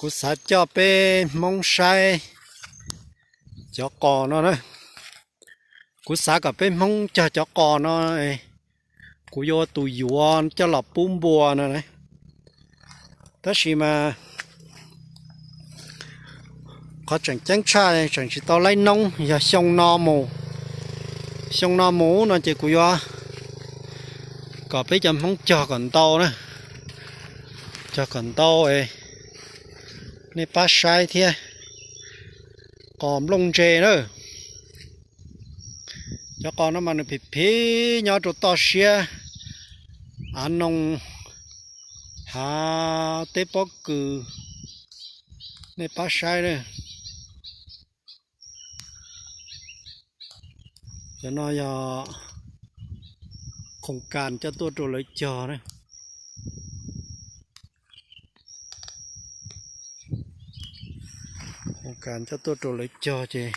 Kuv xav coj peb Hmoob saib cov qos no na. Kuv xav kom peb Hmoob cog cov qos no, kuv yuav ua tus yuav coj los pub npua no na. Tab sis mas qhov tseem ceeb tshaj tseem tsis tau laib noob yog xyoo no mus. Xyoo no mus no ces kuv yuav kom peb cov Hmoob cog kom ntau na, cog kom ntau, nej pab saib thiab. Qos nplooj ntse na. Cov qos no mas nws phim phim nyob rau toj siab av noo, hav teb pob kws, nej pab saib na. Cov no yog khoom kas coj tuaj rau lawv cog na. Khoom kas coj tuaj rau lawv cog ces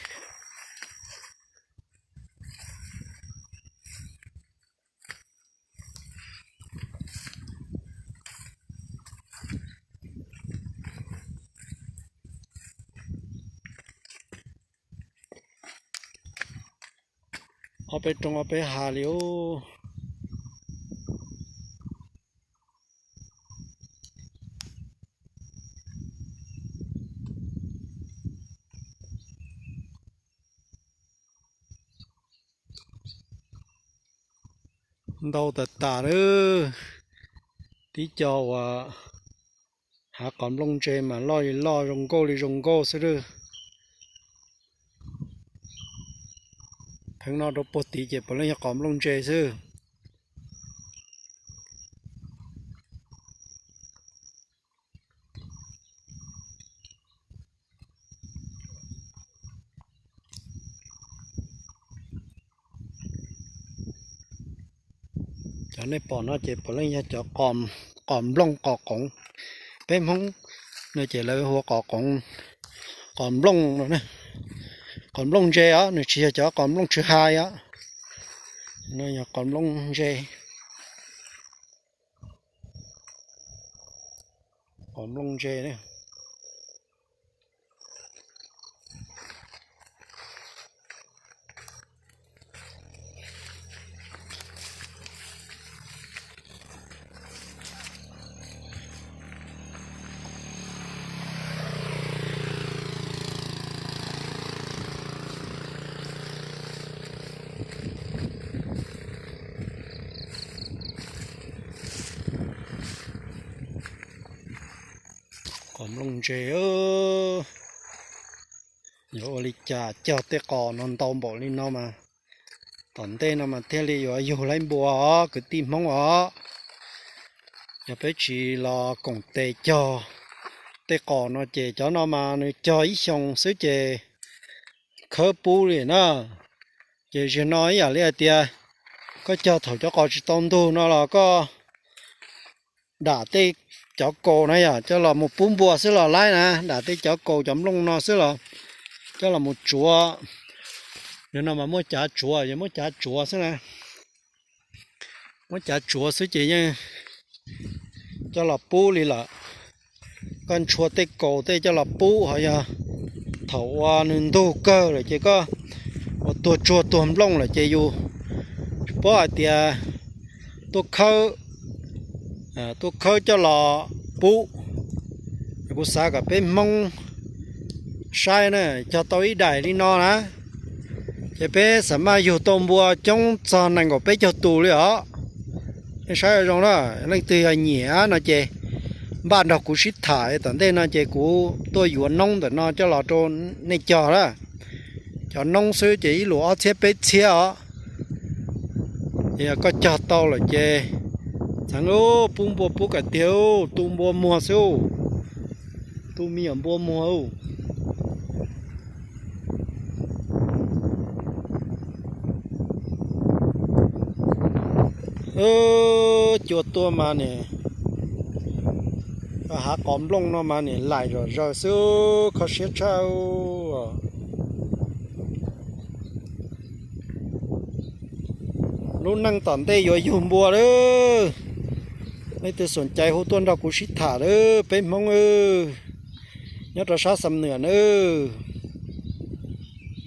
ob peb roob ob peb hav li os. Ntau tas tas lawm. Tib co uas hav qos nplooj ntse mas loj li loj, zoo nkauj li zoo nkauj xwb lawm. Pheev no rau puag tid ces puav leej yog qos nplooj ntse xwb. Cov nej pom no ces puav leej yog cov qos nplooj qos qoov. Peb Hmoob no ces lawv hu ua qos qoov, qos nplooj no, qos nplooj ntse os, nws tsis yog cov qos nplooj tsw hais os. No yog qos nplooj ntse, qos nplooj ntse. Qos nplooj ntse, yuav ua li cas cog tej qos no ntau npaum li no mas tom ntej no mas thiaj li yuav yug laib npua os kwv tij Hmoob os. Yog peb tsis los koom tes cog tej qos no ces cov no mas nws cog ib xyoos xwb ces khawb pub li na. Ces zaum no ib yam li hais tias koj cog thaum cov qos tsis tau ntug no los koj dam tej cov kaus na yom, coj los mus pub npua xwb los laib na, dam tej cov kaus cov nplooj no xwb los coj los mus tsuav. Yog no mas muaj cav tsuav, yog muaj cav tsuav xwb na. Muab cav tsuav xwb ces yeej coj los pub li lawm. Koj ntshua tej kaus tej coj los pub, ho yog thaum uas nws ntug kawg lawm ces koj ua tuag tsuag tuag nplooj lawm ces yus tsis paub hais tias tuaj khawb, tuaj khawb coj los pub. Kuv xav kom peb Hmoob saib na, cog tau ib daim li no na, ces peb xam maj yug tau npua coob txog nees nkaum peb caug tus li os. Nej saib zoo na, leej twg yog nyiam no ces npaj nrog kuv sib tham, tom ntej no ces kuv tuaj yuav noob ntawm no coj los rau nej cog na. Cov noob xwb ces ib lus ob txhiab peb txhiab os. Yog koj cog tau lawm ces txheev pub npua pub kom tiag, tu npua muag xwb, tu me nyuam npua muag. Cua tuaj mas nim, hav qos nplooj no mas nim laim zom zaws xwb, kho siab tshaj. Lub neej tom ntej yuav yug npua lawm, leej twg xoom cai hu tuaj nrog kuv sib tham lawm peb Hmoob. nyob rau sab Xam Nuas nawb.